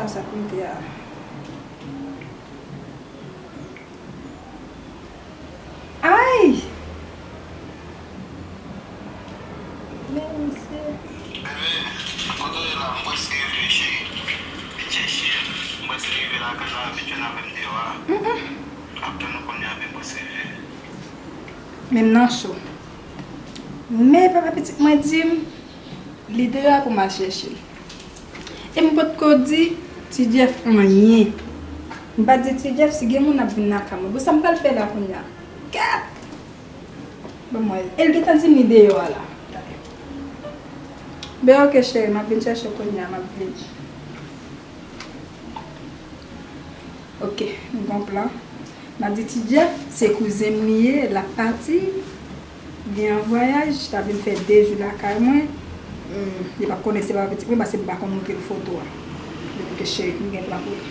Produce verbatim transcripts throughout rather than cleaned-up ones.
Sa pou m te a. Ay! Men misye. Bebe, kote w ye la? M prèske rive, cheri. Vin chèche m. M prèske rive lakay la, vin jwenn avè m deyò a. Mm, mm. M ap tann ou kounye a, vin, m prèske rive. Men m nan cho. Men papa pitit mwen di m, li deyò a pou m al chèche l. E m potko di Ti Jeff anyen. M pa di Ti Jeff si gen moun ap vin lakay mwen. Bon, sa m pral fè la kounye a? Gad! Bon, mwen, e l gentan di m li deyò a la. Gade. Ben, ok, cheri, m ap vin chèche w kounye a, m ap vini. Ok, m gon plan. M ap di Ti Jeff, se kouzen m li ye, l ap pati, li an vwayaj, l ap vin fè de jou lakay mwen. Hmm, li p ap konnen se pa pitit mwen, paske m pa konn montre l foto a. Li di ke cheri, m gen plan pou li.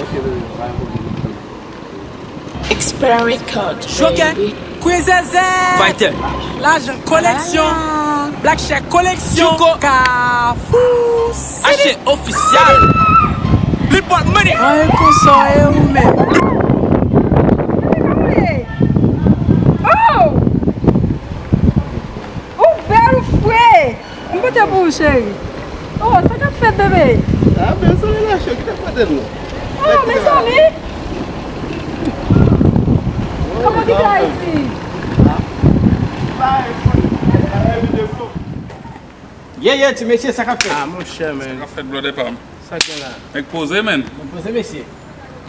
Ok, bebe, pa gen pwoblèm. Expert Record, Joker, baby. Queen Zèzè. Fighter. Lajan koleksyon. Black Check koleksyon. Juco. Kafou City. Achte ofisyèl. Report money. Mwen konsa e ou menm. Oh! Ou bèl, ou fre. M pote pou ou, cheri. Oh, sa k ap fèt, bebe? Ah, men solèy la cho, ki t ap pote nou? Oh, mezanmi! Kòman ki te Ayiti? Ye, ye, ti mesye, sa k ap fèt? Ah, monchè, men. Sa k ap fèt, blòdè pa m? Sa k gen la? Nèg poze, men. Nèg poze, mesye.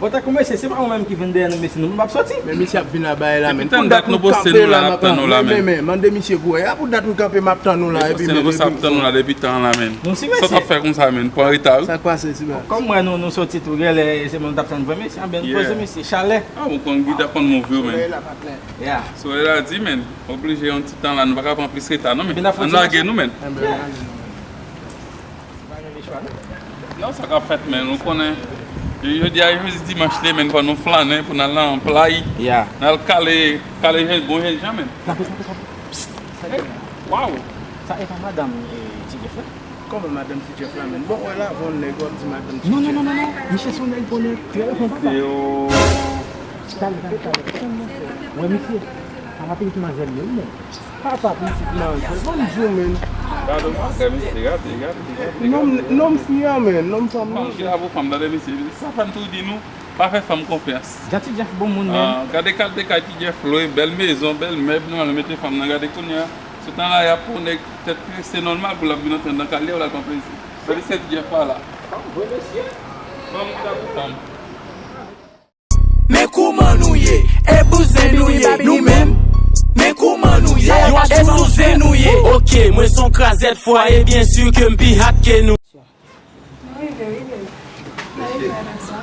Bon, tankou mesye, se pa ou menm ki vin dèyè nou, mesye, nou menm ap soti. Men misye ap vin anba la, men. Depi tann dat nou poste nou la, n ap tann nou la, men. Men, men, mande misye kouraj. A pou dat nou kanpe, m ap tann nou la, epi, men, nou ap tann nou la depi tan la, men. Nou si, mesye. Sa w t ap fè konsa, men? Pran reta, wi. Sa k pase, ti baz? Kòm m wè nou, nou sòti tou, genlè, se moun t ap tann vre, mesye. Anben, nou poze, mesye. Chalè. Ah, ou konn Guy t ap konn move, men. Solèy la, patnè. Yeah. Solèy la di, men. Oblije yon ti tan la, nou pa ka pran plis reta, non, men. Ann lage nou, men. Ann lage nou, men. Pa gen lechwa, non. Non, sa k ap fèt, men, nou konnen, jodi a jodi dimanch li, men, fò nou flannen pou n al nan play. Ya. N al kale, kale jèn, bon jèn jan, men. Kanpe, kanpe, kanpe. Psst. Hey, waw. Sa e pa madanm, eh, Ti Jeff la? Kòman madanm Ti Jeff la, men? Bon, wè la, von nèg, w ap di madanm Ti Jeff. Non, non, non, non, non. Misye se yon nèg bonè, trè bon papa. Talè, talè, talè. Wè, misye. Papa pitit manzè li ye, wi, men. Papa pitit manzè. Ban m di w, men. Gade w, gade, misye, gade, gade, gade. Nonm, nonm fi an, men, nonm fanm nan. Fanm ki la pou fanm, gade, misye. Sa fè m tou di nou, pa fè fanm konfyans. Jan Ti Jeff bon moun, men. Ah, gade kalite kay Ti Jeff lwe, bèl mezon, bèl mèb, nòmal, mete fanm nan, gade kounye a. Sou tan la, y ap pou nèg tèt trese nòmal pou l ap vin antre nan kay li a, pou l al pran plezi. Gade se Ti Jeff pa la. Fanm vre, mesye. Fanm ki la pou fanm. Men kouman nou ye? E bouzen nou ye, nou menm? Men kouman nou ye? E souzen nou ye? Ok, mwen se yon krazèt fwaye, byen si ke m pi hot ke nou. Nou rive, rive. Nou rive nan sa.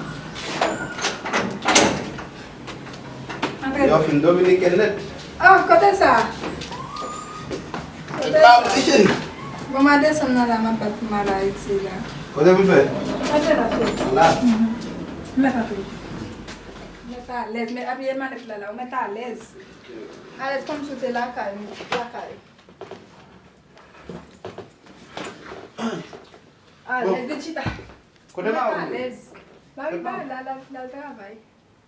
Antre. Yo fin dominiken nèt. Oh, kote sa? Kote sa? Bon, m a desann nan la, m ap bat pou m al Ayiti la. Kote m fè? Antre la, antre. La? Mhm. Mèt antre. Mèt alèz, mèt apiye manèt la, la, ou mèt alèz. Alèz kòmsi w te lakay, lakay. Alèz, vin chita. Kote mari w ye? Alèz. Mari pa la, la, la travay.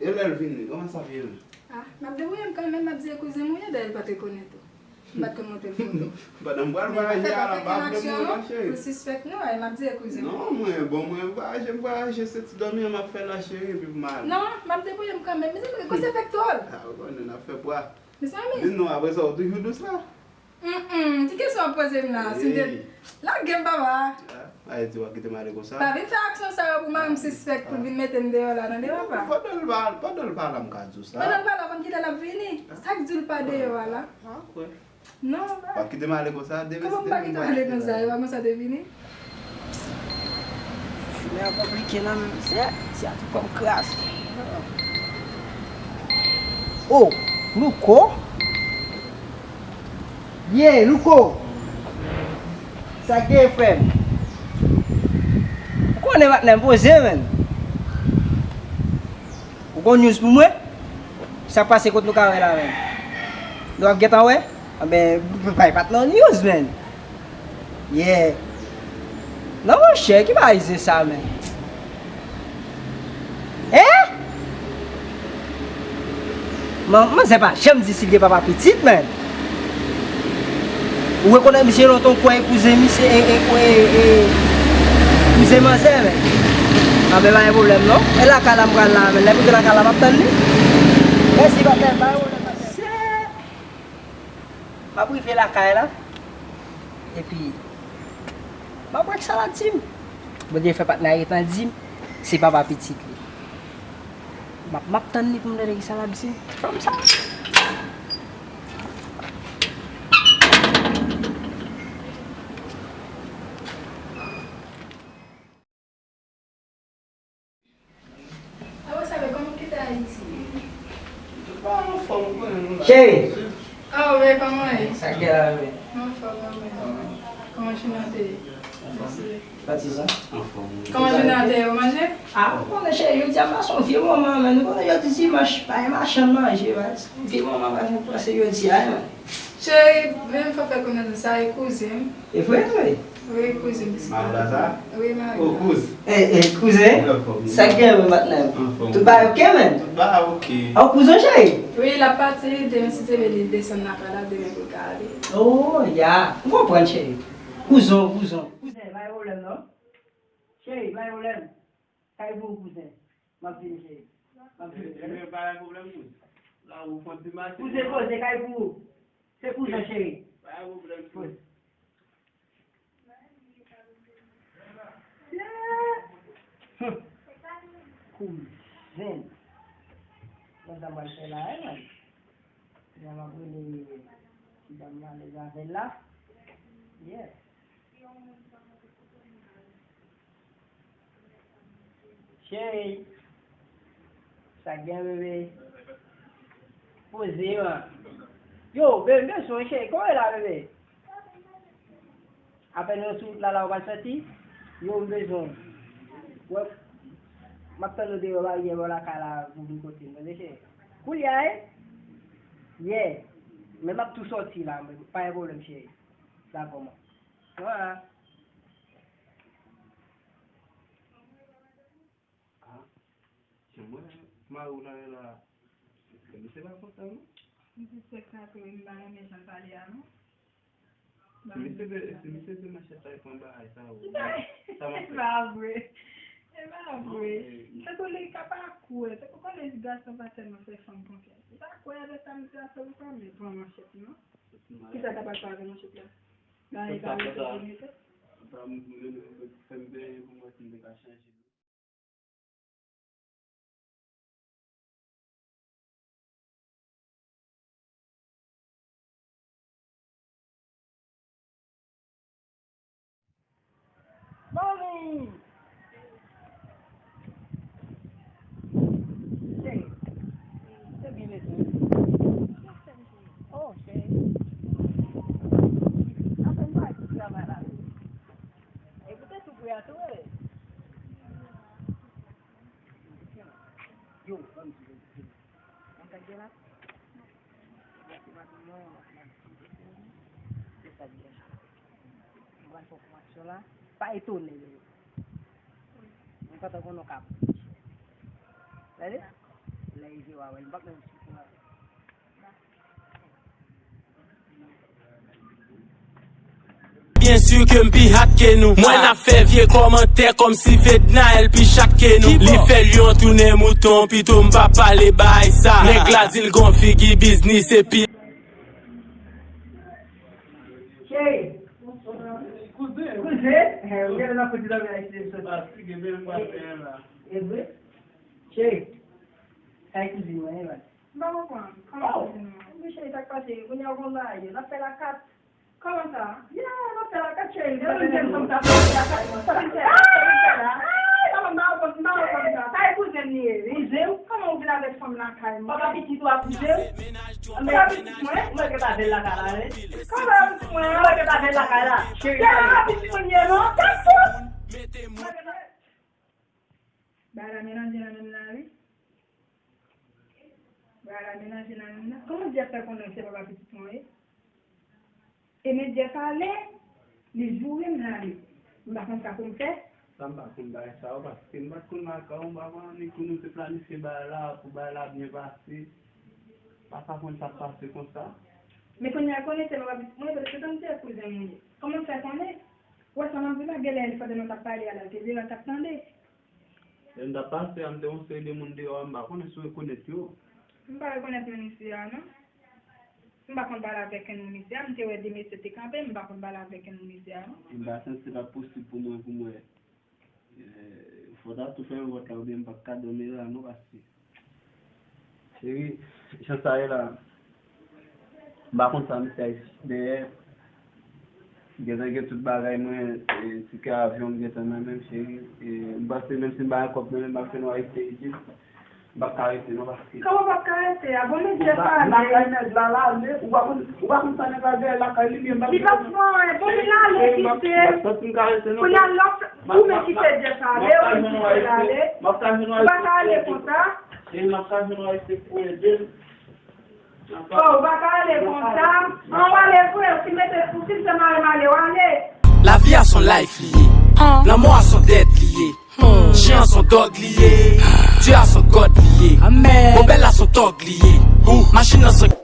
E lè l vini, kòman sa ap ye menm? Ah, m ap debouye m kanmenm, m ap di e kouzen m ou ye, dayè l pa t rekonèt ou. M pa t konn montre l foto. Pandan m pral vwayaje a la, m pa vle moun nan, cheri. Ou sispèk nou, ay, m ap di e kouzen m. Non, mwen, bon, mwen vwayaje, m vwayaje, se ti dòmi an m ap fè la, cheri, epi pou m ale. Non, m ap debouye m kanmenm. Mezanmi, koze fèk twòl. Ah, ou konnen, n ap fè pwa. Mezanmi. Di non, apre sa, ou toujou dous la? Mm, mm, ki kesyon w ap poze m la? Si m te lage m, papa. Ay, di w ap kite m ale konsa? Pa vin fè aksyon sa yo pou mari m sispèk pou l vin mete m deyò la, tande, papa. Pandan l pa, pandan l pa la, m ka di w sa. Pandan l pa la, konn kilè l ap vini? Sa k di l pa deyò a la? Ah, kwè. Non, papa. W ap kite m ale konsa, demen si te vin m pa kite m ale. Kòman m pa kite w ale konsa? E pa konsa w te vini? Jounen an konplike nan men misye, misye a tou kò m kraze. Oh, Louko? Ye, Louko! Sa k gen, frè m? Ou konnen patnè m poze, menn. Ou gon news pou mwen? Sa k pase, kot nou ka wè la menm? Nou ap gentan wè? Anben, bay patnè w news, man. Yeah. Non, monchè, ki bagay se sa, man? Hein? Man, manzè pa janm di si l gen papa pitit, man. Ou rekonèt misye lontan, ou kwè e kouzen misye, e, e, e, e, kouzen manzè, man. Anben, pa gen pwoblèm, non. E lakay la m pral la, man. Lè m rive lakay la, m ap tann li. Mèsi, patnè, pa gen pwoblèm, patnè. M ap rive lakay la, epi m ap wè kisa l ap di m. Bondye fè patnè a gentan di m se papa pitit li. M ap, m ap tann li pou m tande kisa l ap di m. Fanm sa. Awo, sa fè kòman w kite Ayiti? Cheri. Oh, bebe, kòman w ye? Sa k gen la, bebe? Mwen anfòm, mwen menm. Kòman jounen an te ye? Anfòm. Patizan? Anfòm. Kòman jounen an te ye? Ou manje? Ah, ou konnen, cheri, jodi a m pase yon vye moman, man. Ou konnen jodi dimanch, pa gen machann manje, baz. Vye moman, baz, mwen pase jodi a, man. Cheri, menm fò fè konnen sa e kouzen m. E vre, wi. Wi, kouzen m. Mari w la sa? Wi, mari m. Oh, kouz. Eh, eh, kouzen? Sa k gen, men, patnè? Anfòm. Tout bagay oke, man? Tout bagay oke. Oh, kouzen, cheri? Wi, l ap pati demen, si Dye vle, li desann lakay la demen pou l ka ale. Oh, ya. M konprann, cheri. Kouzen, kouzen. Kouzen, pa gen pwoblèm, non. Cheri, pa gen pwoblèm. Kay pou ou, kouzen. M ap vini, cheri. M ap vini. Ebyen, pa gen pwoblèm, kouzen. La, ou fon ti mache. Kouzen, poze, kay pou ou. Se kouzen, cheri. Pa gen pwoblèm, kouzen. Yeah. Hum. Kouzen. Mwen sa mwen fè la, eh, man. Kounya m ap rele ti dam nan, lè avè l la. Yeah. Cheri, sa k gen, bebe? Poze, man. Yo, bebe, m bezwen w, cheri. Kòman w ye la, bebe? Apèn nou sou wout la, la, ou pa santi? Yo, m bezwen w. Wè, m ap tann ou deyò baryè bò lakay la pou vin kote m, tande, cheri? Koulye a, wi? Yeah. Men m ap tou sòti la, pa gen pwoblèm, cheri. Dakò, man. Ah, se mwen, mari w la, la. Misye pa kontan, non. Misye sèks la, ke m pa renmen jan l pale a, non. Si misye te, si misye te manchèt la, pran bagay sa, ou, sa m ap fè. Se pa vre. Se pa vre. Tankou li ka pa kwè. Tankou konnen gason pa tèlman fè fanm konfyans. Li pa kwè avè sa misye ap fè pou fanm, li pran manchèt, non. Kisa sa pral fè avè manchèt la? Bagay pa rete pou li fè. Sa m, fè m benyen pou m wè si m te ka chanje. Mami! Cheri, se byen ete. Oh, cheri. Apèn m pral ti travay la. E poutèt ou prè a tou, wi. Yo, ban m di nou. Mwen ka gen la. Mwen se maten non, mwen se sa gen. Mwen fè fòmasyon la. Pa etone yo. Mwen kontan konnen w ka. Tande? Lè rive w a wè l, m p ap menm sou la. Byen si ke m pi hot ke nou. Mwen ap fè vye kòmantè kòmsi Fednaelle pi chat ke nou. Li fè lyon tounen mouton, pito m pa pale bay sa. Nèg la di l gon figi biznis epi. Cheri. Kouzen. Kouzen. Eh, ou gen nan kote dòmi a isi m soti. Fatige, men m pa fè la. E vre? Cheri. Kay kouzin mwen, e vre? M pa konprann. Kòman kouzin mwen? Monchè, sa k pase? Kounye a w konn bagay yo. N ap fè lakat. Kòman sa? Ya, n ap fè lakat, cheri. Depi m jwenn fanm sa, fò m fè lakat mwen. Sa m fè la? Sa m fè la? Ay, papa, m pa konprann, m pa konprann sa. Sa e kouzen m li ye, wi. Kouzen w? Kòman w vin avèk fanm lakay mwen? Papa pitit ou a kouzen w? Papa pitit mwen? Mwen ke pa vin lakay la, wi. Kòman pitit mwen? Mwen ke pa vin lakay la. Cheri, papa pitit mwen ye, non? Sa fout? Bagay la melanje nan menm la, wi. Bagay la melanje nan menm nan. Kòman Jeff fè konnen se papa pitit mwen ye? E men Jeff ale, li joure m l ale. M pa konn sa pou m fè. Sa m pa konn bagay sa yo, paske m pa t konn lakay ou, m pa konn annik konnen w te planifye bagay la, pou bagay la byen pase. M pa ka konn sa k pase konsa. Men kounye a konnen se papa pitit mwen, paske tann se kouzen mwen ye. Kòman w fè konnen? Ou wè sa m ap di la, genlè pandan nou t ap pale a la, te vire, t ap tande. Lè m t ap pase a, m te wè yon seri de moun deyò a, m pa konnen si w rekonèt yo. M pa rekonèt moun isi a, non. M pa konn pale avèk kenn moun isi a, m te wè de mesye te kanpe, m pa konn pale avèk kenn moun isi a, non. M pa santi se pa t posib pou mwen, pou mwen. Eh, fò w ta tou fèmen pòt la, oubyen m p ap ka dòmi la, non, paske Cheri, jan sa ye la, m pa konn sa misye ap fè dèyè. Gentan gen tout bagay mwen, e, tikè avyon m gentan nan men m, cheri. E, m panse menm si m pa gen kòb nan men m, m ap fè nou rete isit. M p ap ka rete non, paske Kòman w p ap ka rete a? Bon, men Jeff ale. Lakay nèg la, l ale. Ou pa konn, ou pa konn sa nèg la dèyè lakay li, men m p ap Li p ap fè anyen. Bon, men l ale, kite. M ap santi m ka rete non. Kounye a, lòt ou men kite Jeff ale, ou kite l ale. M ap ka jwenn ou Ou pa ka ale konsa. E m ap ka jwenn ou ayisyen pou ede m. Oh, ou pa ka ale konsa. An w ale vre, ou fin mete, ou fin fè mare male, w ale. Lavi a s on life li ye. Lanmò a s on dead li ye. Chen an s on dog li ye. Dye a s on God li ye. Bobèl la s on tòg li ye. Machin nan s on